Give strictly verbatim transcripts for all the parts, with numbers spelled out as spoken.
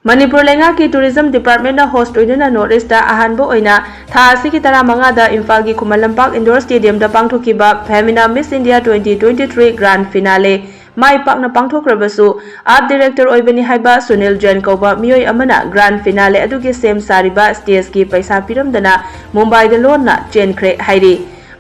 ꯃꯅꯤꯄꯨꯔ ꯂꯩꯉꯥꯛꯀꯤ Tourism Department ꯅ host ꯑꯣꯏꯗꯨꯅ North East ꯇ ꯑꯍꯥꯟꯕ ꯑꯣꯏꯅ ꯊꯥ ꯑꯁꯤꯒꯤ ꯇꯔꯥꯃꯉꯥꯗ ꯏꯝꯐꯥꯜꯒꯤ ꯈꯨꯃꯟ ꯂꯝꯄꯥꯛ Indoor Stadium ꯗ ꯄꯥꯡꯊꯣꯛꯈꯤꯕ Femina Miss India twenty twenty-three Grand Finale ꯃꯥꯏ ꯄꯥꯛꯅ ꯄꯥꯡꯊꯣꯛꯈ꯭ꯔꯕꯁꯨ, Art Director ꯑꯣꯏꯕꯅꯤ ꯍꯥꯏꯕ ꯁꯨꯅꯤꯜ ꯖꯦꯟ ꯀꯧꯕ ꯃꯤꯑꯣꯏ ꯑꯃꯅ Grand Finale ꯑꯗꯨꯒꯤ ꯁꯦꯝ ꯁꯥꯔꯤꯕ stage ꯀꯤ ꯄꯩꯁꯥ ꯄꯤꯔꯝꯗꯅ ꯃꯨꯝꯕꯥꯏꯗ ꯂꯣꯟꯅ ꯆꯦꯟꯈ꯭ꯔꯦ ꯍꯥꯏꯔꯤ꯫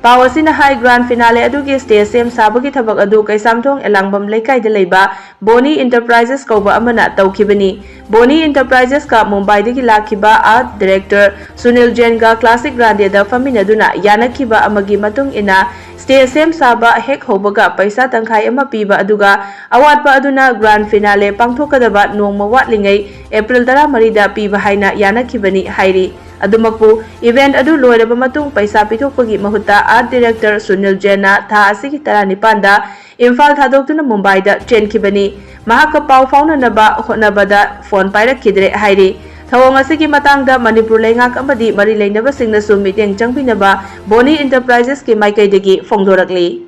ꯄꯥꯎ ꯑꯁꯤꯅ ꯍꯥꯏ, Grand Finale ꯑꯗꯨꯒꯤ stage ꯁꯦꯝ ꯁꯥꯕꯒꯤ ꯊꯕꯛ ꯑꯗꯨ ꯀꯩꯁꯥꯝꯊꯣꯡ ꯑꯦꯂꯥꯡꯕꯝ ꯂꯩꯀꯥꯏꯗ ꯂꯩꯕ ꯕꯣꯅꯤ Enterprises ꯀꯧꯕ ꯑꯃꯅ ꯇꯧꯈꯤꯕꯅꯤ꯫ ꯕꯣꯅꯤ Enterprises ꯀ ꯃꯨꯝꯕꯥꯏꯗꯒꯤ ꯂꯥꯛꯈꯤꯕ Art Director Sunil ꯖꯦꯟꯒ Classic Grande ꯗ ꯐꯝꯃꯤꯟꯅꯗꯨꯅ ꯌꯥꯅꯈꯤꯕ ꯑꯃꯒꯤ ꯃꯇꯨꯡ ꯏꯟꯅ, stage ꯁꯦꯝ ꯁꯥꯕ ꯍꯦꯛ ꯍꯧꯕꯒ ꯄꯩꯁꯥ ꯇꯪꯈꯥꯏ ꯑꯃ ꯄꯤꯕ, ꯑꯗꯨꯒ ꯑꯋꯥꯠꯄ ꯑꯗꯨꯅ Grand Finale ꯄꯥꯡꯊꯣꯛꯀꯗꯕ ꯅꯣꯡꯃ ꯋꯥꯠꯂꯤꯉꯩ April ꯇꯔꯥꯃꯔꯤꯗ ꯄꯤꯕ ꯍꯥꯏꯅ ꯌꯥꯅꯈꯤꯕꯅꯤ ꯍꯥꯏꯔꯤ꯫ ꯑꯗꯨꯃꯛꯄꯨ, event ꯑꯗꯨ ꯂꯣꯏꯔꯕ ꯃꯇꯨꯡ ꯄꯩꯁꯥ ꯄꯤꯊꯣꯛꯄꯒꯤ ꯃꯍꯨꯠꯇ Art Director ꯁꯨꯅꯤꯜ ꯖꯦꯟꯅ ꯊꯥ ꯑꯁꯤꯒꯤ ꯇꯔꯥꯅꯤꯄꯥꯟꯗ ꯏꯝꯐꯥꯜ ꯊꯥꯗꯣꯛꯇꯨꯅ ꯃꯨꯝꯕꯥꯏꯗ ꯆꯦꯟꯈꯤꯕꯅꯤ꯫ ꯃꯍꯥꯛꯀ ꯄꯥꯎ ꯐꯥꯎꯅꯅꯕ ꯍꯣꯠꯅꯕꯗ phone ꯄꯥꯏꯔꯛꯈꯤꯗ꯭ꯔꯦ ꯍꯥꯏꯔꯤ꯫ ꯊꯧꯑꯣꯡ ꯑꯁꯤꯒꯤ ꯃꯇꯥꯡꯗ ꯃꯅꯤꯄꯨꯔ ꯂꯩꯉꯥꯛ ꯑꯃꯗꯤ ꯃꯔꯤ ꯂꯩꯅꯕꯁꯤꯡꯅꯁꯨ ꯃꯤꯠꯌꯦꯡ ꯆꯪꯕꯤꯅꯕ ꯕꯣꯅꯤ Enterprises ꯀꯤ ꯃꯥꯏꯀꯩꯗꯒꯤ ꯐꯣꯡꯗꯣꯔꯛꯂꯤ꯫